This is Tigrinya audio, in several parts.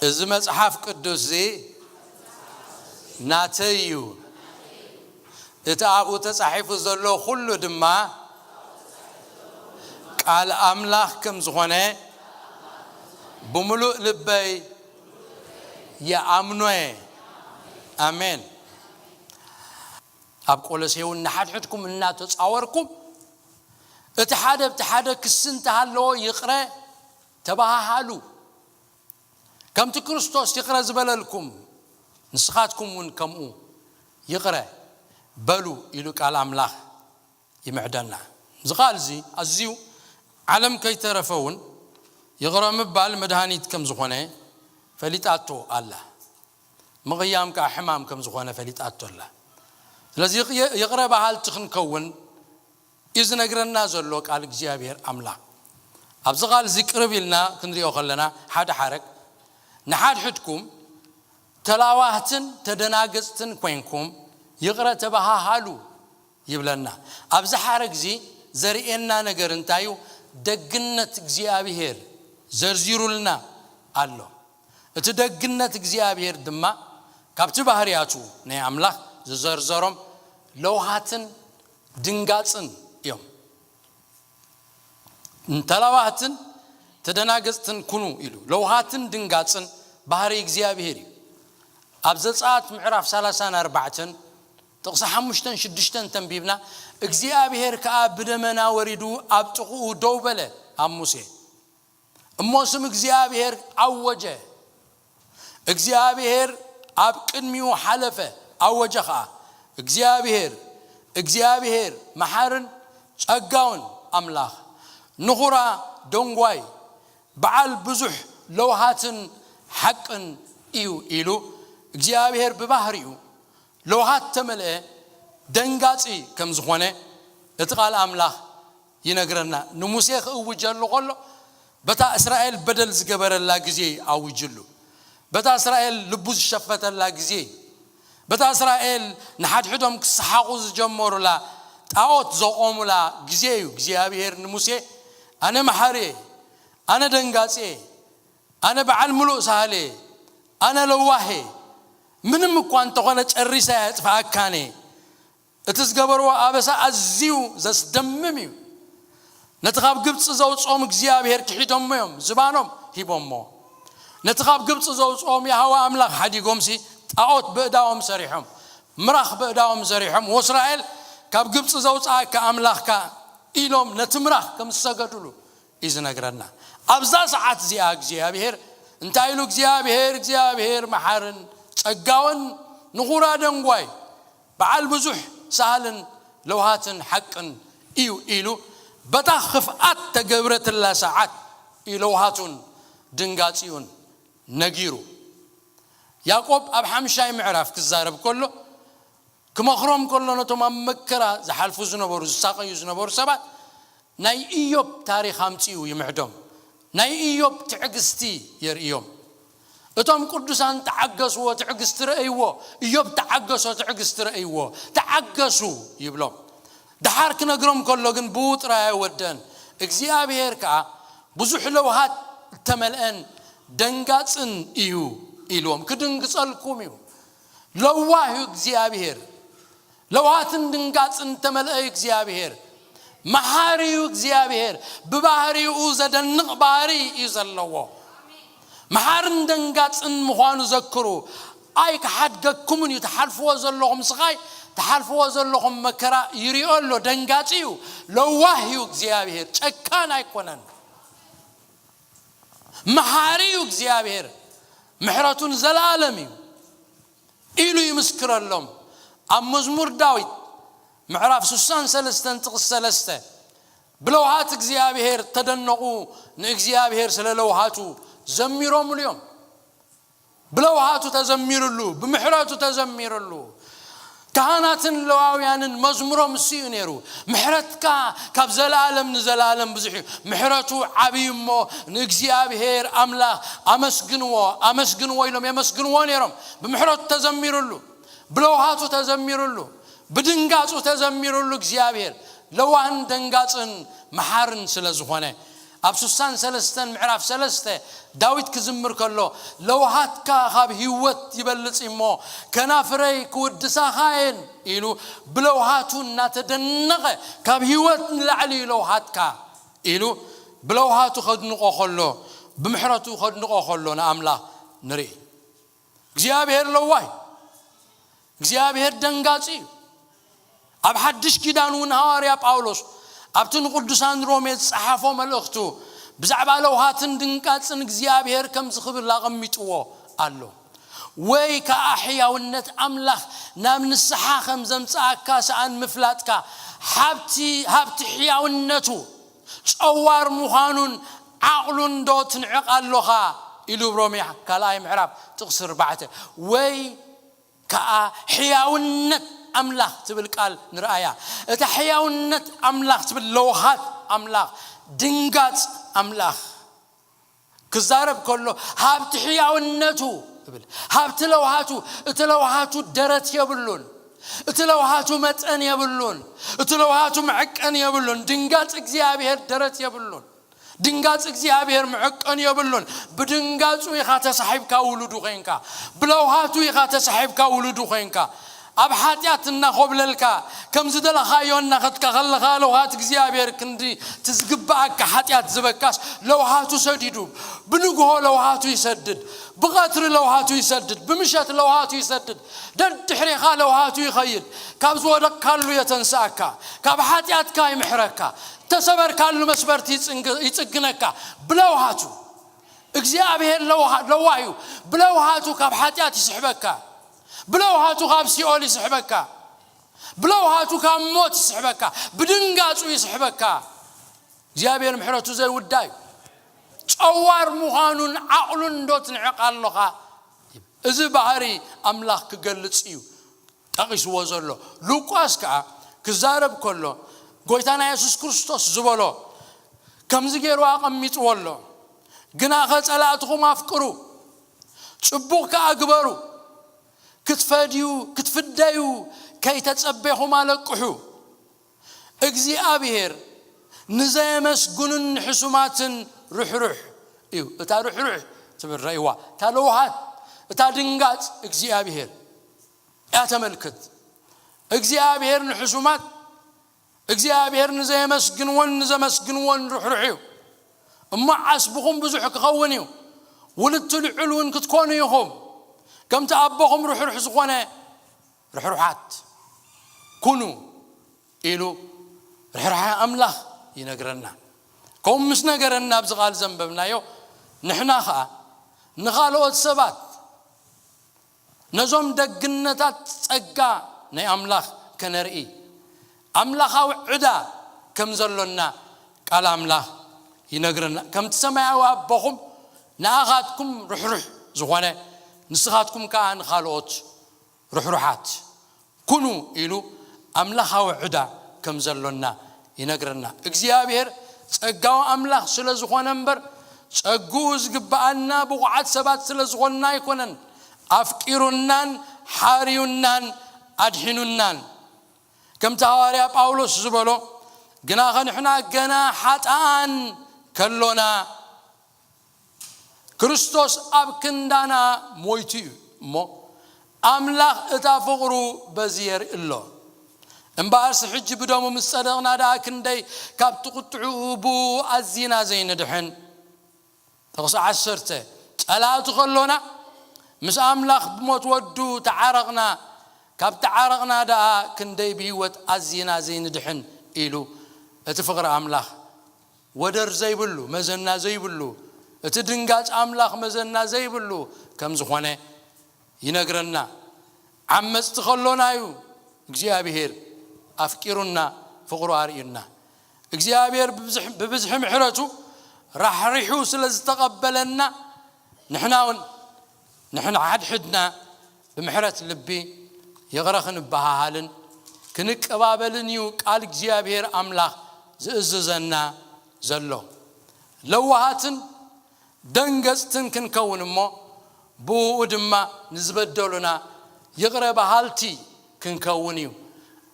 እዚ መጽሓፍ ቅዱስ እዚ ናተይ እዩ። እቲ ኣብኡ ተጻሒፉ ዘሎ ኩሉ ድማ ቃል ኣምላኽ ከም ዝኾነ ብምሉእ ልበይ ይኣምኖ እየ። ኣሜን። ኣብ ቆሎሴ እውን ንሓድሕድኩም እናተጻወርኩም እቲ ሓደ ብቲ ሓደ ክሲ እንተሃለዎ ይቕረ ተባሃሃሉ። ከምቲ ክርስቶስ ይቕረ ዝበለልኩም ንስኻትኩም እውን ከምኡ ይቕረ በሉ ኢሉ ቃል ኣምላኽ ይምዕደና። እዚ ቃል እዚ ኣዝዩ ዓለም ከይተረፈ እውን ይቕረ ምባል መድሃኒት ከም ዝኾነ ፈሊጣቶ ኣላ። ምቕያም ከኣ ሕማም ከም ዝኾነ ፈሊጣቶ ኣላ። ስለዚ ይቕ- ይቕረ በሃልቲ ክንከውን እዩ ዝነግረና ዘሎ ቃል እግዚኣብሔር ኣምላኽ። ኣብዚ ቃል እዚ ቅርብ ኢልና ክንሪኦ ከለና ሓደ ሓረግ ንሓድሕድኩም ተላዋህትን ተደናገጽትን ኮይንኩም ይቕረ ተባሃሃሉ ይብለና። ኣብዚ ሓረግ እዚ ዘርእየና ነገር እንታይ እዩ? ደግነት እግዚኣብሔር ዘርዚሩልና ኣሎ። እቲ ደግነት እግዚኣብሔር ድማ ካብቲ ባህርያቱ ናይ ኣምላኽ ዝዘርዘሮም ለውሃትን ድንጋጽን እዮም። እንተላዋህትን ተደናገጽትን ኩኑ ኢሉ። ለውሃትን ድንጋጽን ባህሪ እግዚኣብሔር እዩ። ኣብ ዘጸኣት ምዕራፍ ሰላሳን ኣርባዕተን ጥቕሲ ሓሙሽተን ሽዱሽተን ተንቢብና፣ እግዚኣብሔር ከኣ ብደመና ወሪዱ ኣብ ጥቕኡ ደው በለ ኣብ ሙሴ። እሞ ስም እግዚኣብሔር ኣወጀ። እግዚኣብሔር ኣብ ቅድሚኡ ሓለፈ፣ ኣወጀ ኸኣ፣ እግዚኣብሔር፣ እግዚኣብሔር መሓርን ጸጋውን ኣምላኽ፣ ንኹራ ደንጓይ፣ በዓል ብዙሕ ለውሃትን ሓቅን እዩ ኢሉ። እግዚኣብሔር ብባህሪኡ ለውሃት ተመልአ፣ ደንጋጺ ከም ዝኾነ እቲ ቃል ኣምላኽ ይነግረና። ንሙሴ ክእውጀሉ ከሎ በታ እስራኤል በደል ዝገበረላ ግዜ ኣውጅሉ። በታ እስራኤል ልቡ ዝሸፈተላ ግዜ፣ በታ እስራኤል ንሓድሕዶም ክሰሓቑ ዝጀመሩላ ጣዖት ዘቖሙላ ግዜ እዩ እግዚኣብሔር ንሙሴ ኣነ መሓሪ እየ፣ ኣነ ደንጋጺ እየ፣ ኣነ በዓል ምሉእ ሳህል እየ፣ ኣነ ለዋህ እየ፣ ምንም እኳ እንተኾነ ጨሪሰ ኣየጥፍኣካን እየ። እቲ ዝገበርዎ ኣበሳ ኣዝዩ ዘስደምም እዩ። ነቲ ካብ ግብፂ ዘውፅኦም እግዚኣብሔር ክሒዶሞ እዮም፣ ዝባኖም ሂቦሞ። ነቲ ካብ ግብፂ ዘውፅኦም ያህዋ ኣምላኽ ሓዲጎምሲ ጣዖት ብእዳዎም ሰሪሖም፣ ምራኽ ብእዳዎም ሰሪሖም፣ ወእስራኤል ካብ ግብፂ ዘውፅኣካ ኣምላኽካ ኢሎም ነቲ ምራኽ ከም ዝሰገዱሉ እዩ ዝነግረና። ኣብዛ ሰዓት እዚኣ እግዚኣብሔር እንታይ ኢሉ? እግዚኣብሔር እግዚኣብሔር መሓርን ጸጋውን ንኹራ ደንጓይ በዓል ብዙሕ ሳህልን ለውሃትን ሓቅን እዩ ኢሉ በታ ክፍኣት ተገብረትላ ሰዓት እዩ ለውሃቱን ድንጋጺኡን ነጊሩ። ያዕቆብ ኣብ ሓምሻይ ምዕራፍ ክዛረብ ከሎ ክመኽሮም ከሎ ነቶም ኣብ መከራ ዝሓልፉ ዝነበሩ ዝሳቐዩ ዝነበሩ ሰባት ናይ ኢዮብ ታሪኽ ኣምጺኡ ይምዕዶም። ናይ ኢዮብ ትዕግስቲ የርእዮም። እቶም ቅዱሳን ተዓገስዎ ትዕግስቲ ረእይዎ። ኢዮብ ተዓገሶ ትዕግስቲ ረእይዎ። ተዓገሱ ይብሎም። ደሓር ክነግሮም ከሎ ግን ብኡ ጥራይ ኣይወደን። እግዚኣብሔር ከኣ ብዙሕ ለውሃት እተመልአን ደንጋጽን እዩ ኢልዎም። ክድንግጸልኩም እዩ። ለዋህ እዩ እግዚኣብሔር። ለውሃትን ድንጋጽን እተመልአ እዩ እግዚኣብሔር። መሓሪ እዩ እግዚኣብሔር። ብባህሪኡ ዘደንቕ ባህሪ እዩ ዘለዎ። መሓርን ደንጋጽን ምዃኑ ዘክሩ። ኣይክሓድገኩምን እዩ። ትሓልፍዎ ዘለኹም ስቓይ፣ ትሓልፍዎ ዘለኹም መከራ ይሪኦ ኣሎ። ደንጋጺ እዩ። ለዋህ እዩ እግዚኣብሔር። ጨካን ኣይኮነን። መሓሪ እዩ እግዚኣብሔር። ምሕረቱን ዘለኣለም እዩ ኢሉ ይምስክረሎም። ኣብ መዝሙር ዳዊት ምዕራፍ ስሳን ሰለስተን ጥቕስ ሰለስተ ብለውሃት እግዚኣብሔር ተደነቑ፣ ንእግዚኣብሔር ስለ ለውሃቱ ዘሚሮምሉ እዮም። ብለውሃቱ ተዘሚርሉ፣ ብምሕረቱ ተዘሚርሉ። ካህናትን ለዋውያንን መዝሙሮም እሱ እዩ ነይሩ። ምሕረትካ ካብ ዘለኣለም ንዘለኣለም ብዙሕ እዩ። ምሕረቱ ዓብዪ እሞ ንእግዚኣብሔር ኣምላኽ ኣመስግንዎ፣ ኣመስግንዎ ኢሎም የመስግንዎ ነይሮም። ብምሕረቱ ተዘሚርሉ፣ ብለውሃቱ ተዘሚርሉ፣ ብድንጋጹ ተዘሚርሉ። እግዚኣብሔር ለዋህን ደንጋጽን መሓርን ስለ ዝኾነ ኣብ ስሳን ሰለስተን ምዕራፍ ሰለስተ ዳዊት ክዝምር ከሎ፣ ለውሃትካ ካብ ህይወት ይበልጽ እሞ፣ ከናፍረይ ክውድሳኻ እየን ኢሉ፣ ብለውሃቱ እናተደነቐ፣ ካብ ህይወት ንላዕሊ እዩ ለውሃትካ ኢሉ፣ ብለውሃቱ ከድንቆ ከሎ፣ ብምሕረቱ ከድንቆ ከሎ ንኣምላኽ ንርኢ። እግዚኣብሔር ለዋህ እዩ። እግዚኣብሔር ደንጋጺ እዩ። ኣብ ሓድሽ ኪዳን እውን ሃዋርያ ጳውሎስ ኣብቲ ንቅዱሳን ሮሜ ዝጸሓፎ መልእኽቱ ብዛዕባ ለውሃትን ድንጋጽን እግዚኣብሔር ከምዚ ክብል ኣቐሚጥዎ ኣሎ። ወይ ከኣ ሕያውነት ኣምላኽ ናብ ንስሓ ከም ዘምጽኣካ ሰኣን ምፍላጥካ፣ ሃብቲ፣ ሃብቲ ሕያውነቱ ጸዋር ምዃኑን ዓቕሉን ዶ ትንዕቕ ኣሎኻ? ኢሉ ሮሜ ካልኣይ ምዕራፍ ጥቕሲ ኣርባዕተ። ወይ ከኣ ሕያውነት ኣምላኽ ትብል ቃል ንርኣያ። እታ ሕያውነት ኣምላኽ ትብል ለውሃት ኣምላኽ፣ ድንጋጽ ኣምላኽ ክዛረብ ከሎ፣ ሃብቲ ሕያውነቱ እብል፣ ሃብቲ ለውሃቱ፣ እቲ ለውሃቱ ደረት የብሉን፣ እቲ ለውሃቱ መጠን የብሉን፣ እቲ ለውሃቱ መዐቀን የብሉን። ድንጋጽ እግዚኣብሔር ደረት የብሉን። ድንጋጽ እግዚኣብሔር መዐቀን የብሉን። ብድንጋጹ ኢኻ ተሳሒብካ ውሉዱ ኮይንካ፣ ብለውሃቱ ኢኻ ተሳሒብካ ውሉዱ ኮይንካ። ኣብ ሓጢኣት እናኾብለልካ፣ ከም ዝደለኻዮ እናኸድካ ከለኻ፣ ለውሃት እግዚኣብሔር ክንዲ ትዝግብኣካ ሓጢኣት ዝበካስ ለውሃቱ ሰዲዱ። ብንግሆ ለውሃቱ ይሰድድ፣ ብቐትሪ ለውሃቱ ይሰድድ፣ ብምሸት ለውሃቱ ይሰድድ፣ ደድሕሬኻ ለውሃቱ ይኸይድ። ካብ ዝወደቅካሉ የተንስኣካ፣ ካብ ሓጢኣትካ ይምሕረካ፣ ተሰበርካሉ መስበርቲ ይጽንግ-፣ ይጽግነካ። ብለውሃቱ እግዚኣብሔር ለውሃ-፣ ለዋህ እዩ። ብለውሃቱ ካብ ሓጢኣት ይስሕበካ፣ ብለውሃቱ ካብ ሲኦል ይስሕበካ፣ ብለውሃቱ ካብ ሞት ይስሕበካ፣ ብድንጋጹ ይስሕበካ። እግዚኣብሔር ምሕረቱ ዘይውዳእ እዩ። ጸዋር ምዃኑን ዓቕሉን ዶ ትንዕቕ ኣለኻ? እዚ ባህሪ ኣምላኽ ክገልጽ እዩ ጠቒስዎ ዘሎ። ሉቃስ ከኣ ክዛረብ ከሎ፣ ጎይታና የሱስ ክርስቶስ ዝበሎ ከምዚ ገይሩ ኣቐሚጥዎ ኣሎ። ግናኸ ጸላእትኹም ኣፍቅሩ፣ ጽቡቕ ከኣ ግበሩ፣ ክትፈድዩ፣ ክትፍደዩ ከይተጸቤኹም ኣለቅሑ። እግዚኣብሔር ንዘየመስግኑን ንሕሱማትን ርሕሩሕ እዩ። እታ ርሕሩሕ ትብል ረእይዋ፣ እታ ለውሃት፣ እታ ድንጋጽ እግዚኣብሔር እያ ተመልክት። እግዚኣብሔር ንሕሱማት፣ እግዚኣብሔር ንዘየመስግንዎን ንዘመስግንዎን ርሕሩሕ እዩ። እሞ ዓስብኹም ብዙሕ ክኸውን እዩ፣ ውልድቲ ልዑል እውን ክትኮኑ ኢኹም። ከምቲ ኣቦኹም ርሕሩሕ ዝኾነ ርሕሩሓት ኩኑ ኢሉ ርሕራሐ ኣምላኽ ይነግረና። ከምኡ ምስ ነገረና ኣብዚ ቃል ዘንበብናዮ፣ ንሕና ኸኣ ንኻልኦት ሰባት ነዞም ደግነታት ጸጋ ናይ ኣምላኽ ከነርኢ ኣምላኻዊ ዕዳ ከም ዘሎና ቃል ኣምላኽ ይነግረና። ከምቲ ሰማያዊ ኣቦኹም ንኣኻትኩም ርሕሩሕ ዝኾነ፣ ንስኻትኩም ከኣ ንኻልኦት ርሕሩሓት ኩኑ ኢሉ ኣምላኻዊ ዕዳ ከም ዘሎና ይነግረና። እግዚኣብሔር ጸጋዊ ኣምላኽ ስለ ዝኾነ እምበር፣ ጸግኡ ዝግብኣና ብቑዓት ሰባት ስለ ዝኾንና ኣይኮነን ኣፍቂሩናን ሓርዩናን ኣድሒኑናን። ከምቲ ሃዋርያ ጳውሎስ ዝበሎ፣ ግናኸ ንሕና ገና ሓጥኣን ከሎና፣ ክርስቶስ ኣብ ክንዳና ሞይቱ እዩ እሞ፣ ኣምላኽ እታ ፍቕሩ በዚ የርኢ ኣሎ። እምበኣርሲ ሕጂ ብደሙ ምስ ጸደቕና ደኣ፣ ክንደይ ካብቲ ቁጥዕኡ ብኡ ኣዚና ዘይንድሕን። ጥቕሲ ዓሰርተ፣ ጸላእቲ ከሎና፣ ምስ ኣምላኽ ብሞት ወዱ ተዓረቕና፣ ካብ ተዓረቕና ደኣ፣ ክንደይ ብህይወት ኣዚና ዘይንድሕን ኢሉ፣ እቲ ፍቕሪ ኣምላኽ ወደር ዘይብሉ፣ መዘና ዘይብሉ፣ እቲ ድንጋጽ ኣምላኽ መዘና ዘይብሉ ከም ዝኾነ ይነግረና። ዓመጽቲ ከሎና እዩ እግዚኣብሔር ኣፍቂሩና፣ ፍቕሩ ኣርእዩና። እግዚኣብሔር ብብዝሒ፣ ብብዝሒ ምሕረቱ ራሕሪሑ ስለ ዝተቐበለና፣ ንሕና እውን ንሕና ሓድሕድና ብምሕረት ልቢ ይቕረ ክንበሃሃልን ክንቀባበልን እዩ ቃል እግዚኣብሔር ኣምላኽ ዝእዝዘና ዘሎ። ለዋሃትን ደንገጽትን ክንከውን እሞ፣ ብእኡ ድማ ንዝበደሉና ይቕረ በሃልቲ ክንከውን እዩ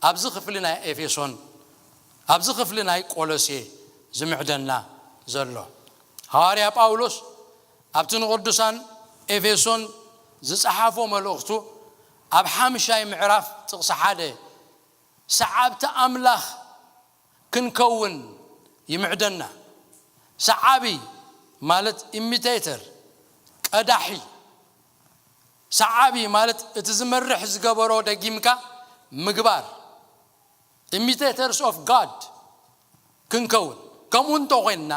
ኣብዚ ክፍሊ ናይ ኤፌሶን፣ ኣብዚ ክፍሊ ናይ ቆሎሴ ዝምዕደና። ዘሎ። ሃዋርያ ጳውሎስ ኣብቲ ንቕዱሳን ኤፌሶን ዝጸሓፎ መልእኽቱ ኣብ ሓምሻይ ምዕራፍ ጥቕሲ ሓደ፣ ሰዓብቲ ኣምላኽ ክንከውን ይምዕደና። ሰዓቢ ማለት ኢሚቴተር፣ ቀዳሒ። ሰዓቢ ማለት እቲ ዝመርሕ ዝገበሮ ደጊምካ ምግባር። Imitators of God ክንከውን። ከምኡ እንተኾይንና፣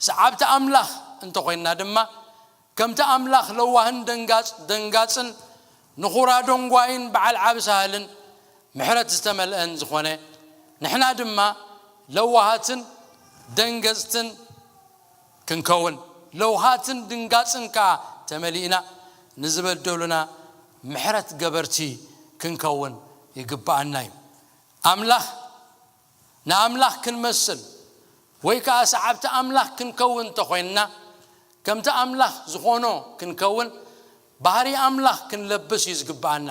ሰዓብቲ ኣምላኽ እንተኾይንና ድማ፣ ከምቲ ኣምላኽ ለዋህን ደንጋጽ-፣ ደንጋጽን ንኹራ ደንጓይን በዓል ዓቢ ሳህልን ምሕረት ዝተመልአን ዝኾነ፣ ንሕና ድማ ለዋሃትን ደንገጽትን ክንከውን፣ ለውሃትን ድንጋጽን ከኣ ተመሊእና፣ ንዝበደሉና ምሕረት ገበርቲ ክንከውን ይግብኣና እዩ። ኣምላኽ፣ ንኣምላኽ ክንመስል ወይ ከኣ ሰዓብቲ ኣምላኽ ክንከውን እንተኾይንና፣ ከምቲ ኣምላኽ ዝኾኖ ክንከውን፣ ባህሪ ኣምላኽ ክንለብስ እዩ ዝግብኣና።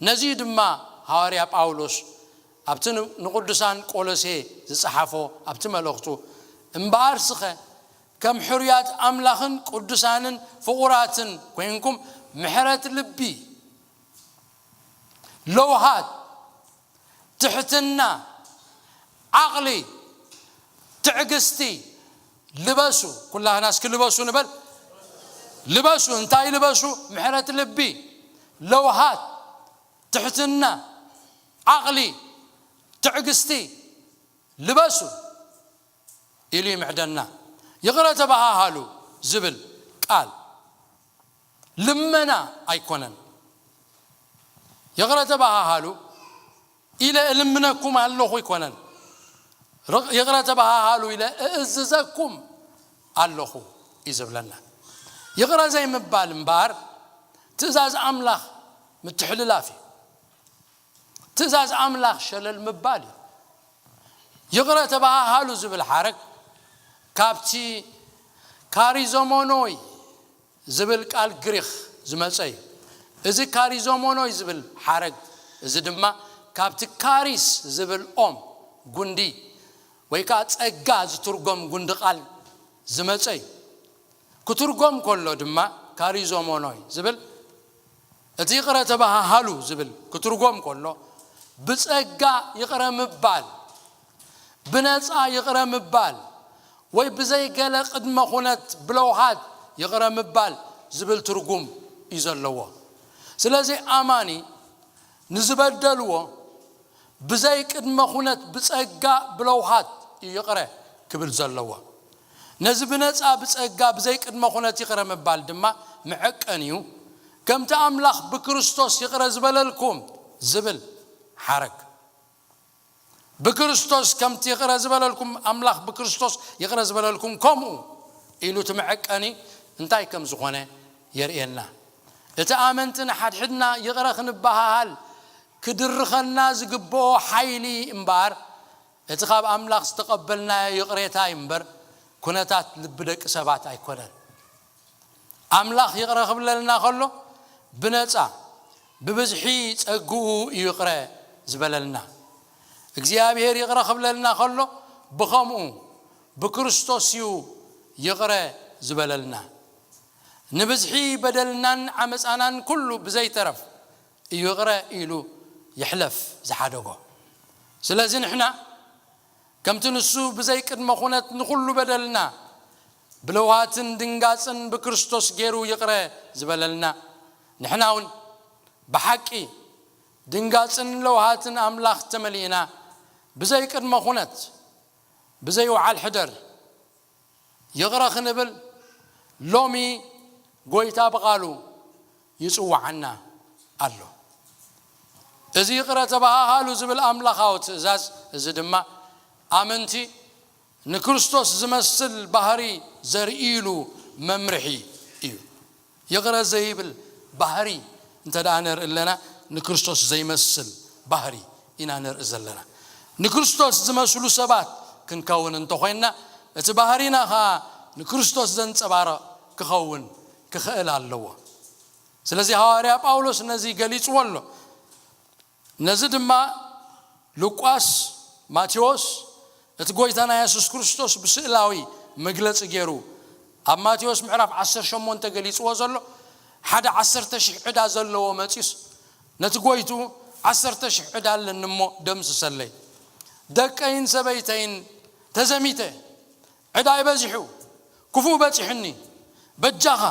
ነዚ እዩ ድማ ሃዋርያ ጳውሎስ ኣብቲ ን-፣ ንቅዱሳን ቆሎሴ ዝጸሓፎ ኣብቲ መልእኽቱ፣ "እምበኣር ስኸ ከም ሕሩያት ኣምላኽን ቅዱሳንን ፍቑራትን ኮይንኩም፣ ምሕረት ልቢ፣ ለውሃት፣ ትሕትና፣ ዓቕሊ፣ ትዕግስቲ ልበሱ።" ኩላህና እስኪ ልበሱ ንበል። ልበሱ። እንታይ ልበሱ? ምሕረት ልቢ፣ ለውሃት፣ ትሕትና፣ ዓቕሊ፣ ትዕግስቲ ልበሱ ኢሉ ይምዕደና። ይቕረ ተበሃሃሉ ዝብል ቃል ልመና ኣይኮነን። ይቕረ ተበሃሃሉ ኢለ እልምነኩም ኣለኹ ኣይኮነን። ርቕ-፣ ይቕረ ተበሃሃሉ ኢለ እእዝዘኩም ኣለኹ እዩ ዝብለና። ይቕረ ዘይምባል እምበኣር ትእዛዝ ኣምላኽ ምትሕልላፍ እዩ። ትእዛዝ ኣምላኽ ሸለል ምባል እዩ። ይቕረ ተበሃሃሉ ዝብል ሓረግ ካብቲ ካሪዞሞኖይ ዝብል ቃል ግሪኽ ዝመጸ እዩ። እዚ ካሪዞሞኖይ ዝብል ሓረግ እዚ ድማ ካብቲ ካሪስ ዝብል ኦም፣ ጉንዲ፣ ወይ ከኣ ጸጋ ዝትርጎም ጉንዲ ቃል ዝመጸ እዩ። ክትርጎም ከሎ ድማ ካሪዞሞኖይ ዝብል፣ እቲ ይቕረ ተበሃሃሉ ዝብል ክትርጎም ከሎ፣ ብጸጋ ይቕረ ምባል፣ ብነጻ ይቕረ ምባል፣ ወይ ብዘይ ገለ ቅድመ ኩነት ብለውሃት ይቕረ ምባል ዝብል ትርጉም እዩ ዘለዎ። ስለዚ ኣማኒ ንዝበደልዎ ብዘይ ቅድመ ኩነት ብጸጋ ብለውሃት እዩ ይቕረ ክብል ዘለዎ። ነዚ ብነጻ ብጸጋ ብዘይ ቅድመ ኩነት ይቕረ ምባል ድማ መዐቀኒኡ፣ ከምቲ ኣምላኽ ብክርስቶስ ይቕረ ዝበለልኩም ዝብል ሓረግ። ብክርስቶስ ከምቲ ይቕረ ዝበለልኩም፣ ኣምላኽ ብክርስቶስ ይቕረ ዝበለልኩም ከምኡ ኢሉ እቲ መዐቀኒ እንታይ ከም ዝኾነ የርእየና። እቲ ኣመንቲ ንሓድሕድና ይቕረ ክንበሃሃል ክድርኸና ዝግብኦ ሓይሊ እምበኣር፣ እቲ ካብ ኣምላኽ ዝተቐበልናዮ ይቕሬታ እዩ እምበር፣ ኩነታት ልቢ ደቂ ሰባት ኣይኮነን። ኣምላኽ ይቕረ ክብለልና ከሎ፣ ብነጻ፣ ብብዝሒ ጸግኡ እዩ ይቕረ ዝበለልና። እግዚኣብሔር ይቕረ ክብለልና ከሎ፣ ብኸምኡ፣ ብክርስቶስ እዩ ይቕረ ዝበለልና። ንብዝሒ በደልናን ዓመጻናን ኩሉ ብዘይተረፍ እዩ ይቕረ ኢሉ ይሕለፍ ዝሓደጎ። ስለዚ ንሕና ከምቲ ንሱ ብዘይ ቅድመ ኩነት ንኹሉ በደልና ብለውሃትን ድንጋጽን ብክርስቶስ ገይሩ ይቕረ ዝበለልና፣ ንሕና እውን ብሓቂ ድንጋጽን ለውሃትን ኣምላኽ ተመሊእና፣ ብዘይ ቅድመ ኩነት፣ ብዘይ ውዓል ሕደር ይቕረ ክንብል ሎሚ ጎይታ ብቓሉ ይጽውዓና ኣሎ። እዚ ይቕረ ተበሃሃሉ ዝብል ኣምላኻዊ ትእዛዝ እዚ ድማ ኣመንቲ ንክርስቶስ ዝመስል ባህሪ ዘርእይሉ መምርሒ እዩ። ይቕረ ዘይብል ባህሪ እንተ ደኣ ነርኢ ኣለና፣ ንክርስቶስ ዘይመስል ባህሪ ኢና ነርኢ ዘለና። ንክርስቶስ ዝመስሉ ሰባት ክንከውን እንተኾይንና፣ እቲ ባህሪና ኸኣ ንክርስቶስ ዘንጸባርቕ ክኸውን ክኽእል ኣለዎ። ስለዚ ሃዋርያ ጳውሎስ ነዚ ገሊጽዎ ኣሎ። ነዚ ድማ ሉቃስ፣ ማቴዎስ፣ እቲ ጎይታና የሱስ ክርስቶስ ብስእላዊ መግለጺ ገይሩ ኣብ ማቴዎስ ምዕራፍ ዓሰርተ ሸሞንተ ገሊጽዎ ዘሎ፣ ሓደ ዓሰርተ ሺሕ ዕዳ ዘለዎ መጺኡስ ነቲ ጎይቱ፣ "ዓሰርተ ሺሕ ዕዳ ኣለኒ እሞ ደምስሰለይ፣ ደቀይን ሰበይተይን ተዘሚተ፣ ዕዳይ በዚሑ፣ ክፉእ በጺሑኒ፣ በጃኻ"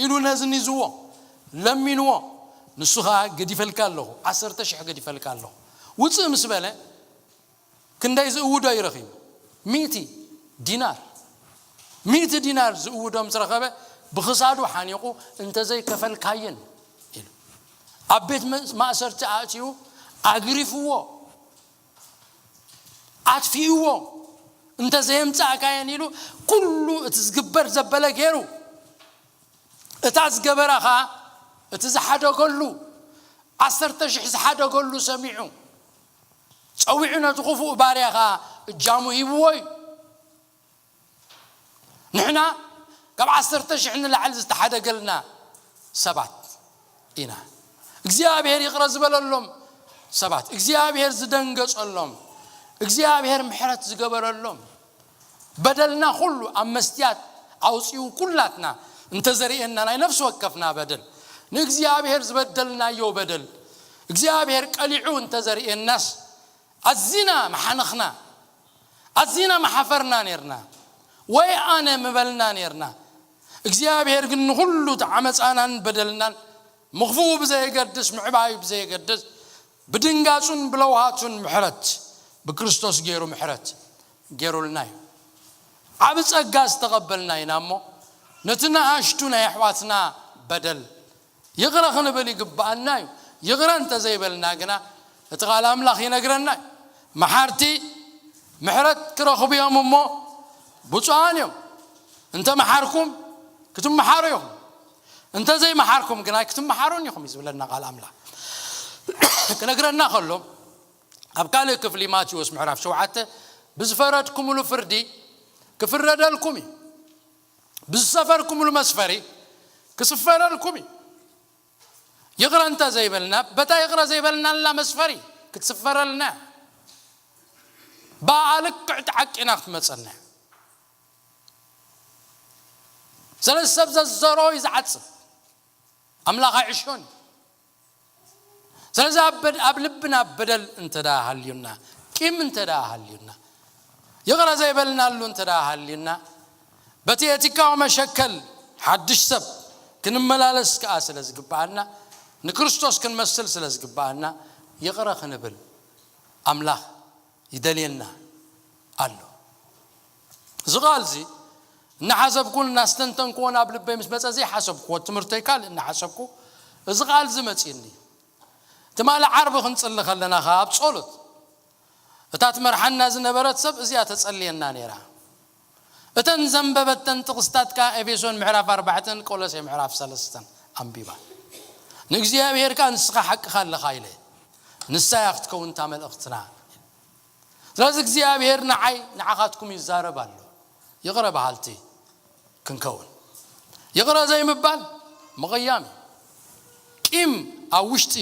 ኢሉ ነዝኒዝዎ፣ ለሚንዎ። ንሱ ኸኣ "ገዲፈልካ ኣለኹ፣ ዓሰርተ ሺሕ ገዲፈልካ ኣለኹ" ውጽእ ምስ በለ፣ ክንደይ ዝእውዶ ይረኺቡ? ሚእቲ ዲናር። ሚእቲ ዲናር ዝእውዶ ምስ ረኸበ፣ ብኽሳዱ ሓኒቑ፣ "እንተዘይከፈልካየን" ኢሉ ኣብ ቤት መ-፣ ማእሰርቲ ኣእትዩ ኣግሪፍዎ፣ ኣጥፊእዎ። "እንተዘየምጻእካየን" ኢሉ ኩሉ እቲ ዝግበር ዘበለ ገይሩ። እታ ዝገበራ ኸኣ፣ እቲ ዝሓደገሉ፣ ዓሰርተ ሺሕ ዝሓደገሉ ሰሚዑ፣ ጸዊዑ ነቲ ክፉእ ባርያ ኸኣ እጃሙ ሂብዎ እዩ። ንሕና ካብ ዓሰርተ ሺሕ ንላዕሊ ዝተሓደገልና ሰባት ኢና። እግዚኣብሔር ይቕረ ዝበለሎም ሰባት፣ እግዚኣብሔር ዝደንገጸሎም፣ እግዚኣብሔር ምሕረት ዝገበረሎም፣ በደልና ኩሉ ኣብ መስትያት ኣውጺኡ ኩላትና እንተዘርእየና፣ ናይ ነፍሲ ወከፍና በደል፣ ንእግዚኣብሔር ዝበደልናዮ በደል እግዚኣብሔር ቀሊዑ እንተዘርእየናስ፣ ኣዚና ምሓነኽና፣ ኣዚና ምሓፈርና ኔርና፣ ወይ ኣነ ምበልና ኔርና። እግዚኣብሔር ግን ንኹሉ እቲ ዓመፃናን በደልናን፣ ምኽፍኡ ብዘየገድስ፣ ምዕባዩ ብዘየገድስ፣ ብድንጋጹን ብለውሃቱን ምሕረት፣ ብክርስቶስ ገይሩ ምሕረት ገይሩልና እዩ። ዓቢ ጸጋ ዝተቐበልና ኢና እሞ፣ ነቲ ንኣሽቱ ናይ ኣሕዋትና በደል ይቕረ ክንብል ይግብኣና እዩ። ይቕረ እንተዘይበልና ግና፣ እቲ ቃል ኣምላኽ ይነግረና እዩ። መሓርቲ ምሕረት ክረኽቡ እዮም እሞ ብፁዓን እዮም። እንተ መሓርኩም፣ ክትመሓሩ ኢኹም። እንተ ዘይመሓርኩም ግና፣ ኣይክትመሓሩን ኢኹም እዩ ዝብለና ቃል ኣምላኽ። ክነግረና ከሎ፣ ኣብ ካልእ ክፍሊ ማቴዎስ ምዕራፍ ሸውዓተ፣ "ብዝፈረድኩምሉ ፍርዲ ክፍረደልኩም እዩ፣ ብዝሰፈርኩምሉ መስፈሪ ክስፈረልኩም እዩ። ይቕረ እንተ ዘይበልና፣ በታ ይቕረ ዘይበልናላ መስፈሪ ክትስፈረልና፣ ብኣ ልክዕ ተዓቂና ክትመጸና እያ። ስለዚ ሰብ ዘዘሮ እዩ ዝዓጽብ፣ ኣምላኽ ኣይዕሾን እዩ። ስለዚ ኣብ በድ-፣ ኣብ ልብና በደል እንተ ደኣ ሃልዩና፣ ቂም እንተ ደኣ ሃልዩና፣ ይቕረ ዘይበልናሉ እንተ ደኣ ሃልዩና፣ በቲ ኤቲካዊ መሸከል ሓድሽ ሰብ ክንመላለስ ከኣ ስለ ዝግብኣና፣ ንክርስቶስ ክንመስል ስለ ዝግብኣና፣ ይቕረ ክንብል ኣምላኽ ይደልየና ኣሎ። እዚ ቃል እዚ እናሓሰብኩን እናስተንተንኩዎን ኣብ ልበይ ምስ መጸ፣ ዘይሓሰብኩዎ ትምህርተይ ካልእ እናሓሰብኩ፣ እዚ ቃል እዚ መጺእኒ። ትማሊ ዓርቢ ክንጽሊ ከለና ኸኣ ኣብ ጸሎት፣ እታ ትመርሓና ዝነበረት ሰብ እዚኣ ተጸልየና ነይራ። እተን ዘንበበተን ጥቕስታት ከኣ ኤፌሶን ምዕራፍ ኣርባዕተን ቆሎሴ ምዕራፍ ሰለስተን ኣንቢባ። ንእግዚኣብሔር ከኣ "ንስኻ ሓቅኻ ኣለኻ" ኢለ፣ "ንሳ እያ ክትከውን እታ መልእኽትና።" ስለዚ እግዚኣብሔር ንዓይ ንዓኻትኩም ይዛረብ ኣሎ። ይቕረ በሃልቲ ክንከውን። ይቕረ ዘይምባል ምቕያም እዩ። ቂም ኣብ ውሽጢ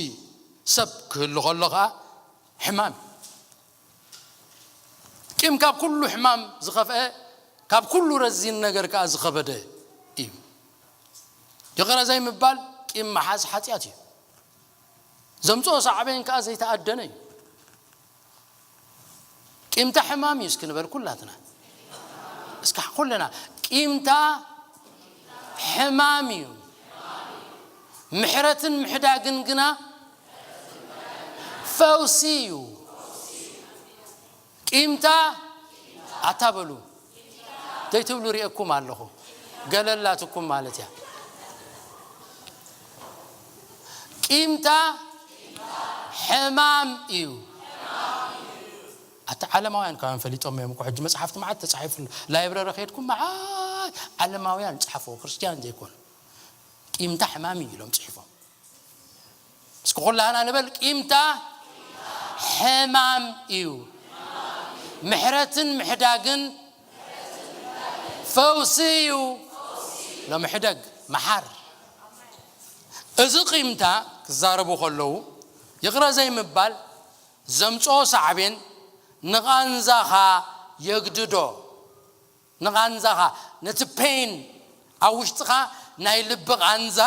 ሰብ ክህሉ ከሎ ኸኣ ሕማም እዩ። ቂም ካብ ኩሉ ሕማም ዝኸፍአ፣ ካብ ኩሉ ረዚን ነገር ከኣ ዝኸበደ እዩ። ይቕረ ዘይምባል ቂም ምሓዝ ሓጢኣት እዩ። ዘምጽኦ ሳዕቤን ከኣ ዘይተኣደነ እዩ። ቂምታ ሕማም እዩ እስኪ ንበል ኩላትና። እስካ ኩልና፣ ቂምታ ሕማም እዩ፣ ምሕረትን ምሕዳግን ግና ፈውሲ እዩ። ቂምታ ኣታ በሉ፣ ዘይትብሉ ርእየኩም ኣለኹ። ገለላትኩም ማለት እያ። ቂምታ ሕማም እዩ። ኣታ ዓለማውያን ካብ ፈሊጦም እዮም እኮ። ሕጂ መጽሓፍቲ መዓት ተጻሒፉ፣ ላይብረሪ ከይድኩም መዓት ዓለማውያን ጸሓፍዎ፣ ክርስትያን ዘይኮኑ። ቂምታ ሕማም እዩ ኢሎም ጽሒፎም። እስኪ ኩላህና ንበል፣ ቂምታ ሕማም እዩ፣ ምሕረትን ምሕዳግን ፈውሲ እዩ። ሎምሕደግ፣ መሓር። እዚ ቂምታ ክዛረቡ ከለዉ፣ ይቕረ ዘይምባል ዘምጽኦ ሳዕቤን ንቓንዛኻ የግድዶ። ንቓንዛኻ፣ ነቲ ፔን ኣብ ውሽጥኻ፣ ናይ ልቢ ቓንዛ፣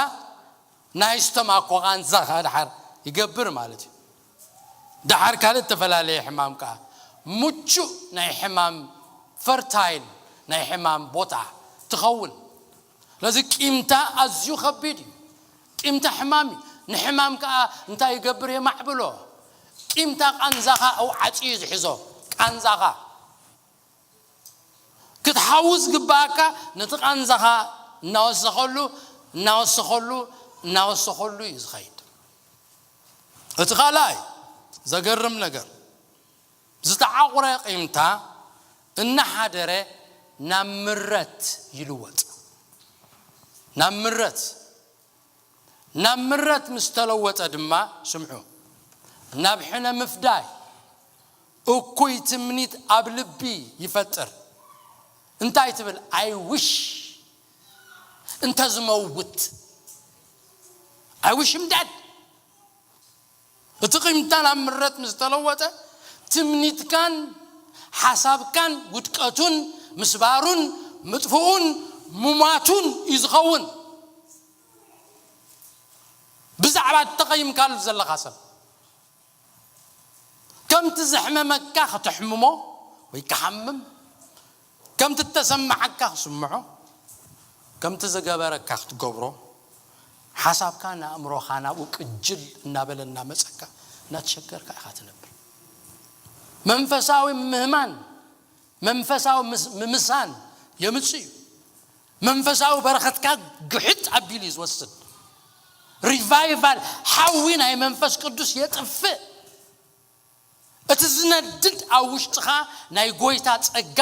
ናይ ስተማኮ ቓንዛኻ ድሓር ይገብር ማለት እዩ። ድሓር ካልእ እተፈላለየ ሕማም ከኣ ምቹእ ናይ ሕማም፣ ፈርታይል ናይ ሕማም ቦታ ትኸውን። ስለዚ ቂምታ ኣዝዩ ከቢድ እዩ። ቂምታ ሕማም እዩ። ንሕማም ከኣ እንታይ ይገብር? የማዕብሎ። ቂምታ ቃንዛኻ ኣውዓጺ እዩ ዝሕዞ። ቃንዛኻ ክትሓዊ ዝግባኣካ ነቲ ቃንዛኻ እናወሰኸሉ እናወሰኸሉ እናወሰኸሉ እዩ ዝኸይድ። እቲ ካልኣይ ዘገርም ነገር፣ ዝተዓቑረ ቂምታ እናሓደረ ናብ ምረት ይልወጥ። ናብ ምረት፣ ናብ ምረት ምስ ተለወጠ ድማ፣ ስምዑ፣ ናብ ሕነ ምፍዳይ፣ እኩይ ትምኒት ኣብ ልቢ ይፈጥር። እንታይ ትብል? ኣይ ዊሽ እንተ ዝመውት፣ ኣይ ዊሽ ምዳድ። እቲ ቂምታ ናብ ምረት ምስ ተለወጠ፣ ትምኒትካን ሓሳብካን ውድቀቱን ምስባሩን ምጥፍኡን ምሟቱን እዩ ዝኸውን። ብዛዕባ እተቐይምካሉ ዘለኻ ሰብ፣ ከምቲ ዘሕመመካ ከተሕምሞ ወይ ክሓምም፣ ከምቲ እተሰማዓካ ክስምዖ፣ ከምቲ ዝገበረካ ክትገብሮ፣ ሓሳብካ ንኣእምሮኻ ናብኡ ቅጅል እናበለ እናመጸካ፣ እናተሸገርካ ኢኻ ትነብር። መንፈሳዊ ምህማን፣ መንፈሳዊ ምስ-፣ ምምሳን የምጽእ እዩ። መንፈሳዊ በረኸትካ ግሕጥ ኣቢሉ እዩ ዝወስድ። ሪቫይቫል፣ ሓዊ ናይ መንፈስ ቅዱስ የጥፍእ። እቲ ዝነድድ ኣብ ውሽጥኻ ናይ ጎይታ ጸጋ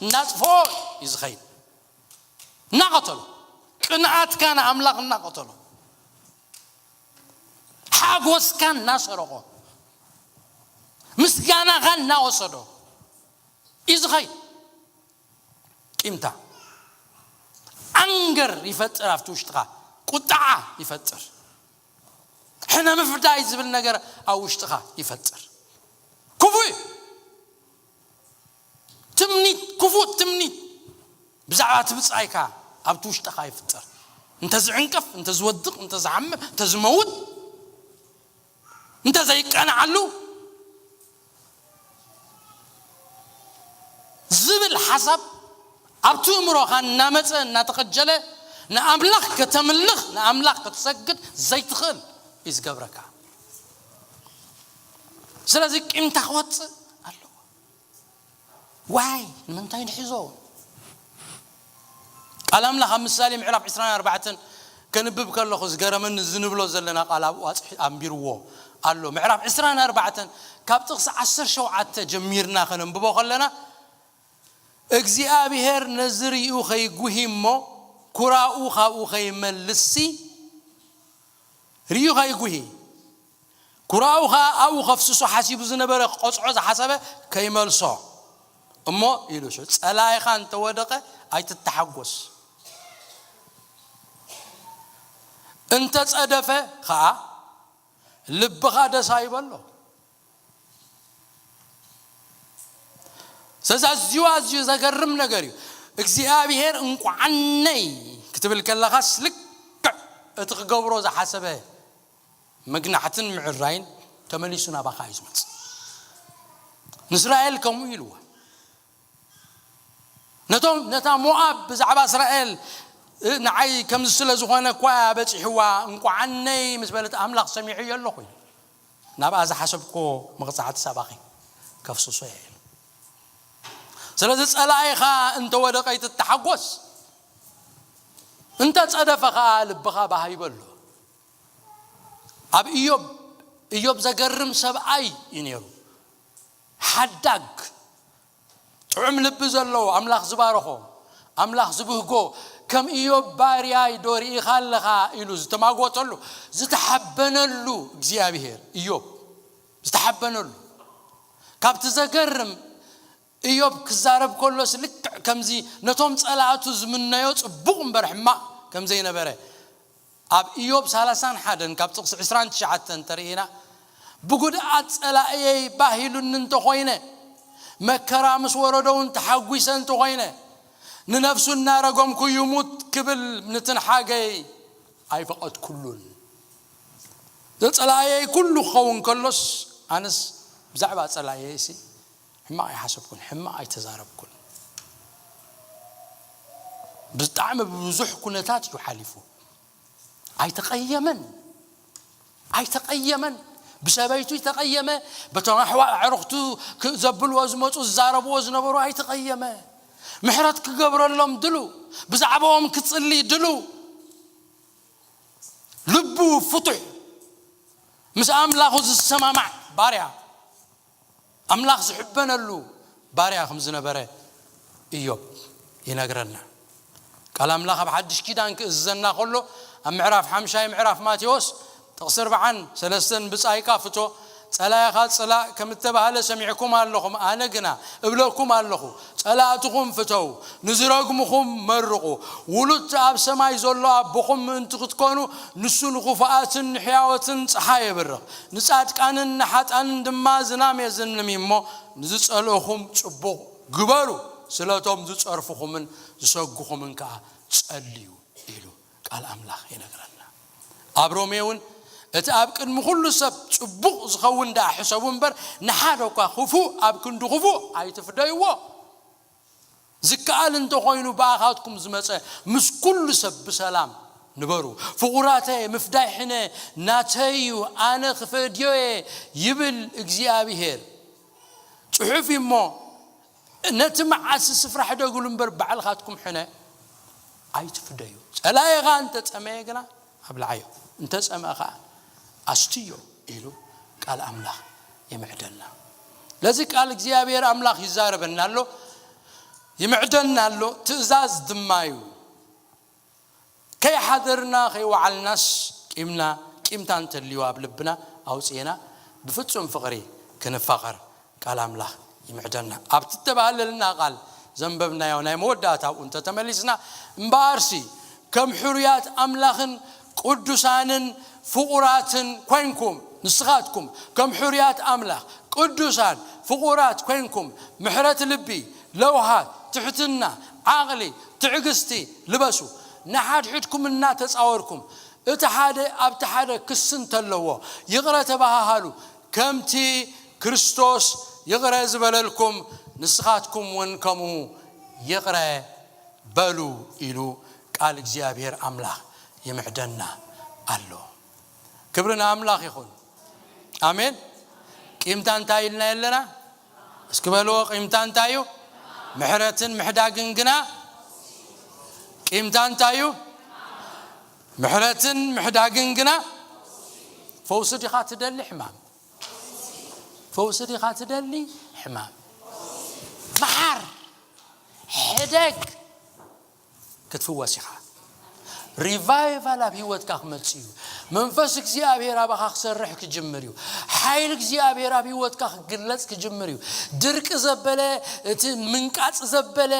እናጥፍኦ እዩ ዝኸይድ። እናቐተሎ፣ ቅንኣትካ ንኣምላኽ እናቐተሎ፣ ሓጎስካ እናሰረቖ፣ ምስጋናኻ እናወሰዶ እዩ ዝኸይድ። ቂምታ ኣንገር ይፈጥር፣ ኣብቲ ውሽጥኻ ቁጣዓ ይፈጥር፣ ሕነ ምፍዳይ ዝብል ነገር ኣብ ውሽጥኻ ይፈጥር። ክፉእ እዩ። ትምኒት፣ ክፉእ ትምኒት ብዛዕባ እቲ ብጻይካ ኣብቲ ውሽጥኻ ይፍጠር። እንተ ዝዕንቀፍ፣ እንተ ዝወድቕ፣ እንተ ዝሓምም፣ እንተ ዝመውት፣ እንተ ዘይቀንዓሉ ዝብል ሓሳብ ኣብቲ እምሮኻ እናመጸ እናተቐጀለ፣ ንኣምላኽ ከተምልኽ፣ ንኣምላኽ ክትሰግድ ዘይትኽእል እዩ ዝገብረካ። ስለዚ ቂምታ ክወጽእ ኣለዎ። ዋይ፣ ንምንታይ ንሕዞ? ቃል ኣምላኽ ኣብ ምሳሌ ምዕራፍ ዕስራን ኣርባዕተን ከንብብ ከለኹ ዝገረመኒ፣ እዚ ንብሎ ዘለና ቃል ኣብኡ ኣጽሒ-፣ ኣንቢርዎ ኣሎ። ምዕራፍ ዕስራን ኣርባዕተን ካብ ጥቕሲ ዓሰርተ ሸውዓተ ጀሚርና ከነንብቦ ከለና፣ እግዚኣብሄር ነዚ ርእዩ ኸይጉሂ እሞ ኩራኡ ኻብኡ ኸይመልስሲ፣ ርእዩ ኸይጉሂ፣ ኩራኡ ኸኣ ኣብኡ ከፍስሶ ሓሲቡ ዝነበረ፣ ክቐጽዖ ዝሓሰበ ከይመልሶ እሞ ኢሉ። ሽዑ ጸላኢኻ እንተወደቐ ኣይትተሓጎስ፣ እንተጸደፈ ኸኣ ልብኻ ደስ ኣይበሎ። ስለዚ ኣዝዩ፣ ኣዝዩ ዘገርም ነገር እዩ። እግዚኣብሄር እንቋዓነይ ክትብል ከለኻስ፣ ልክዕ እቲ ክገብሮ ዝሓሰበ መግናሕትን ምዕራይን ተመሊሱ ናባኻ እዩ ዝመጽእ። ንእስራኤል ከምኡ ኢልዋ። ነቶም፣ ነታ ሞኣብ ብዛዕባ እስራኤል፣ እ፣ ንዓይ ከምዚ ስለ ዝኾነ እኳ እያ በጺሕዋ፣ እንቋዓነይ ምስ በለት፣ ኣምላኽ ሰሚዐዮ ኣለኹ ኢሉ። ናብኣ ዝሓሰብክዎ መቕጻዕቲ ሳባኺ ከፍስሶ እየ ኢሉ። ስለዚ ጸላኢኻ እንተ ወደቐ ኣይትተሓጎስ፣ እንተ ጸደፈ ኸኣ ልብኻ ባህ ይበሎ። ኣብ ኢዮብ፣ ኢዮብ ዘገርም ሰብኣይ እዩ ነይሩ። ሓዳግ፣ ጥዑም ልቢ ዘለዎ፣ ኣምላኽ ዝባረኾ፣ ኣምላኽ ዝብህጎ፣ ከም ኢዮብ ባርያይ ዶ ርኢኻ ኣለኻ ኢሉ ዝተማጎተሉ፣ ዝተሓበነሉ እግዚኣብሄር፣ ኢዮብ ዝተሓበነሉ። ካብቲ ዘገርም፣ ኢዮብ ክዛረብ ከሎስ ልክዕ ከምዚ ነቶም ጸላእቱ ዝምነዮ ጽቡቕ እምበር ሕማቕ ከም ዘይነበረ፣ ኣብ ኢዮብ ሰላሳን ሓደን ካብ ጥቕሲ ዕስራን ትሽዓተን እንተርኢና፣ ብጉድኣት ጸላእየይ ባህ ኢሉኒ እንተኾይነ፣ መከራ ምስ ወረዶ እውን ተሓጒሰ እንተኾይነ፣ ንነፍሱ እናረገምኩ ይሙት ክብል ንትንሓገይ ኣይፈቐድኩሉን። ዘጸላእየይ ኩሉ ክኸውን ከሎስ ኣነስ ብዛዕባ ጸላእየይሲ ሕማቕ ኣይሓሰብኩን፣ ሕማቕ ኣይተዛረብኩን። ብጣዕሚ ብብዙሕ ኩነታት እዩ ሓሊፉ። ኣይተቐየመን። ኣይተቐየመን። ብሰበይቱ ይተቐየመ፣ በቶም ኣሕዋ ኣዕሩኽቱ ክ- ዘብልዎ ዝመፁ ዝዛረብዎ ዝነበሩ ኣይተቐየመ። ምሕረት ክገብረሎም ድሉ፣ ብዛዕባኦም ክፅሊ ድሉ፣ ልቡ ፍቱሕ፣ ምስ ኣምላኹ ዝሰማማዕ ባርያ፣ ኣምላኽ ዝሕበነሉ ባርያ ከም ዝነበረ እዮብ ይነግረና። ቃል ኣምላኽ ኣብ ሓድሽ ኪዳን ክእዝዘና ከሎ ኣብ ምዕራፍ ሓምሻይ ምዕራፍ ማቴዎስ ጥቕሲ ኣርባዓን ሰለስተን ብጻይካ ፍቶ፣ ጸላኢኻ ጽላእ ከም እተባህለ ሰሚዕኩም ኣለኹም፣ ኣነ ግና እብለኩም ኣለኹ፣ ጸላእትኹም ፍተው፣ ንዝረግምኹም መርቑ፣ ውሉድ ኣብ ሰማይ ዘሎ ኣቦኹም ምእንቲ ክትኮኑ ንሱ ንኽፉኣትን ንሕያወትን ጸሓይ የብርኽ፣ ንጻድቃንን ንሓጣንን ድማ ዝናም የዝንም እሞ ንዝጸልእኹም ጽቡቕ ግበሩ፣ ስለቶም ዝጸርፍኹምን ዝሰጉኹምን ከኣ ጸልዩ ኢሉ ቃል ኣምላኽ ይነግረና። ኣብ ሮሜ እውን እቲ ኣብ ቅድሚ ኩሉ ሰብ ጽቡቕ ዝኸውን ደኣ ሕሰቡ እምበር ንሓደ እኳ ክፉእ ኣብ ክንዲ ክፉእ ኣይትፍደይዎ። ዝከኣል እንተኾይኑ ብኣኻትኩም ዝመጸ ምስ ኩሉ ሰብ ብሰላም ንበሩ። ፍቑራተ ምፍዳይ ሕነ ናተይ እዩ፣ ኣነ ክፈድዮ እየ ይብል እግዚኣብሔር። ጽሑፍ እዩ እሞ ነቲ መዓሲ ስፍራ ሕደጉሉ እምበር ባዕልኻትኩም ሕነ ኣይትፍደዩ። ጸላኢኻ እንተጸመየ ግና ኣብልዓዮ፣ እንተጸመአ ኸዓ ኣስትዮ ኢሉ ቃል ኣምላኽ ይምዕደልና። ለዚ ቃል እግዚኣብሔር ኣምላኽ ይዛረበና ኣሎ፣ ይምዕደና ኣሎ፣ ትእዛዝ ድማ እዩ። ከይሓደርና ከይወዓልናስ ቂምና ቂምታ እንተልዩ ኣብ ልብና ኣውፅኤና ብፍጹም ፍቕሪ ክንፋቐር ቃል ኣምላኽ ይምዕደና። ኣብቲ እተባህለልና ቃል ዘንበብናዮ ናይ መወዳእታ ኣብኡ እንተተመሊስና እምበኣርሲ ከም ሕሩያት ኣምላኽን ቅዱሳንን ፍቑራትን ኮይንኩም ንስኻትኩም ከም ሕሩያት ኣምላኽ ቅዱሳን ፍቑራት ኮይንኩም ምሕረት ልቢ ለውሃት ትሕትና ዓቕሊ ትዕግስቲ ልበሱ። ንሓድሕድኩም እናተጻወርኩም እቲ ሓደ ኣብቲ ሓደ ክሲ እንተለዎ ይቕረ ተባሃሃሉ፣ ከምቲ ክርስቶስ ይቕረ ዝበለልኩም ንስኻትኩም እውን ከምኡ ይቕረ በሉ ኢሉ ቃል እግዚኣብሔር ኣምላኽ ይምዕደና ኣሎ። ክብሪ ንኣምላኽ ይኹን። ኣሜን። ቂምታ እንታይ ኢልና የለና? እስኪ በልዎ፣ ቂምታ እንታይ እዩ? ምሕረትን ምሕዳግን ግና። ቂምታ እንታይ እዩ? ምሕረትን ምሕዳግን ግና። ፈውሲ ዲኻ ትደሊ ሕማም? ፈውሲ ዲኻ ትደሊ ሕማም? መሓር፣ ሕደግ፣ ክትፍወስ ኢኻ። ሪቫይቫል ኣብ ህይወትካ ክመጽእ እዩ። መንፈስ እግዚኣብሔር ኣባኻ ክሰርሕ ክጅምር እዩ። ሓይሊ እግዚኣብሔር ኣብ ህይወትካ ክግለጽ ክጅምር እዩ። ድርቂ ዘበለ፣ እቲ ምንቃጽ ዘበለ፣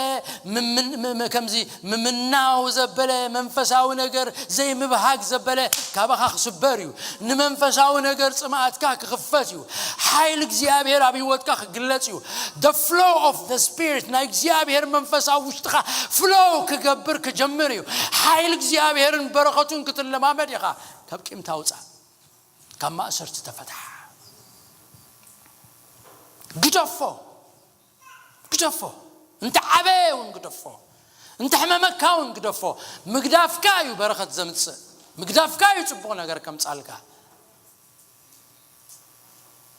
ምምን- ም- ም- ከምዚ ምምናው ዘበለ፣ መንፈሳዊ ነገር ዘይምብሃግ ዘበለ ካባኻ ክስበር እዩ። ንመንፈሳዊ ነገር ጽምኣትካ ክኽፈት እዩ። ሓይሊ እግዚኣብሔር ኣብ ህይወትካ ክግለጽ እዩ። The flow of the spirit፣ ናይ እግዚኣብሔር መንፈስ ኣብ ውሽጥኻ ፍሎው ክገብር ክጀምር እዩ። ሓይሊ እግዚኣብሔርን በረኸቱን ክትለማመድ ኢኻ። ካብ ቂምታ ውጻእ፣ ካብ ማእሰርቲ ተፈትሓ። ግደፎ፣ ግደፎ። እንተ ዓበየ እውን ግደፎ፣ እንተ ሕመመካ እውን ግደፎ። ምግዳፍካ እዩ በረኸት ዘምጽእ፣ ምግዳፍካ እዩ ጽቡቕ ነገር ከምጻልካ።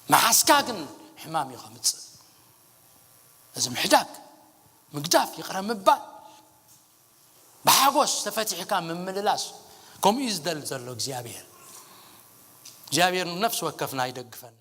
መሓዝካ ግን ሕማም እዩ ከምጽእ። እዚ ምሕዳግ፣ ምግዳፍ፣ ይቕረ ምባል፣ ብሓጎስ ተፈቲሕካ ምምልላስ፣ ከምኡ እዩ ዝደሊ ዘሎ እግዚኣብሔር። እግዚኣብሔር ንነፍሲ ወከፍና ይደግፈና።